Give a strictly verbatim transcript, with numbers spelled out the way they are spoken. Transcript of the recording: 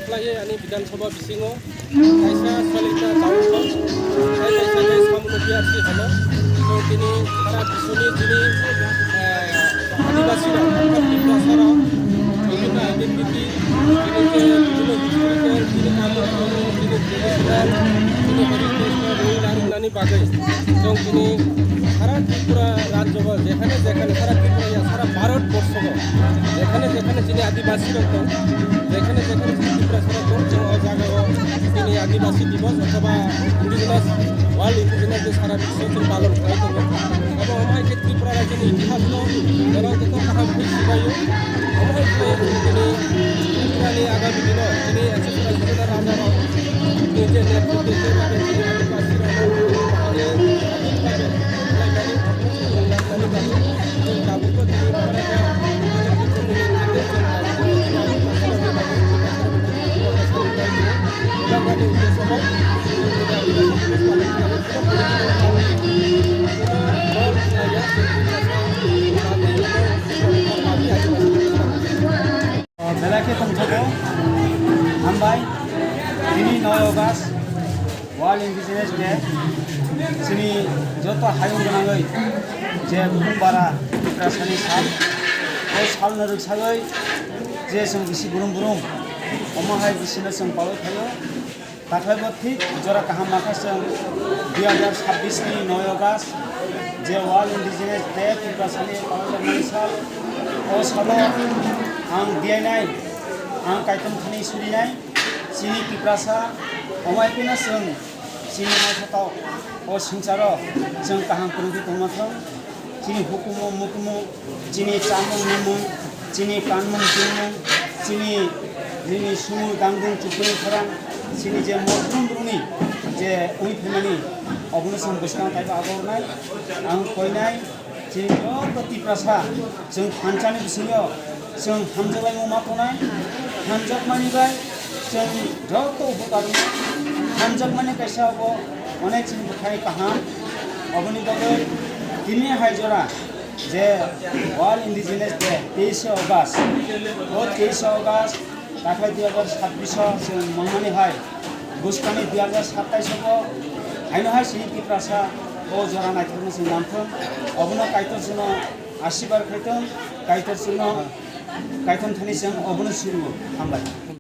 Khlaiwi ani Bidhan Sabha bisingo kaisa swlaijakha tei kaisa khe samung biya si hano. Chwng tini sara biswni chini, eh, Adibasi rok, Tiprasa rok, bibhinno identity, tini khe bibhinno historical, tini kamu, tini traditional, tini heritage no rwi narwknani bagwi chwng tini sara Tripura rajyo, jekhane jekhane sara Tripura ya sara Bharat borso jekhane jekhane chini Adibasi rok tong, jekhane jekhane chini Tiprasa rok tong, chwng o jaga o chini Adibasi Divas othoba Indigenous, World Indigenous Day sara biswo chwng palon khlai tongo. Abo omo hai khe Tripura rajyoni itihas no borok joto kaham khe sibaio. Omo hai khe chini Tripura ni agami dino chini S S Raja Raja rok ni je netritwo khe chini Adibasi rok no Belai khe tongthogo. Hambai. Tini noi August, World Indigenous Day. Chini joto hayung gwnangwi je Bukumbara Tiprasani sal, o salno rwksagwi je chwng bisi burum burum, omo hai bisino chwng palwi phaio. Takhaibo thik jora kaham makha chwng dui hazar sabbish ni noi August, je World Indigenous Day, Tiprasani palaijakmani sal. O salo ang diyainai, ang kaitor thani surinai, chini Tiprasa, omo hai phano chwng chini naithotok o swngcharo chwng kaham kwrwngwi tongma thang. Chini hukumu mukumu, chini chamung nungmung, chini kanmung chumung, chini, chini sumung dangdung chukuni khorang, chini je mokrum brumni je ui phaimani, obono chwng bwskang taibo abornai, ang koinai, chini joto Tiprasa, chwng thansa ni bisingo, chwng hamjaklaimung ma tongnai, hamjakmani bai chwng joto upokar wngnai, hamjakmani kaisa obo onek chini bwkhai kaham, oboni bagwi tini hai jora je World Indigenous Day, teis August, o teis August, takhai dui hazar sabbish o chwng mangmani hai, bwskangni dui hazar satais o bo haino hai chini Tiprasa o jora naithokno chwng manthung, obono Kaitor chwngno asirbad khaithung, Kaitor chwngno, Kaitor thani chwng obono suru, hambai.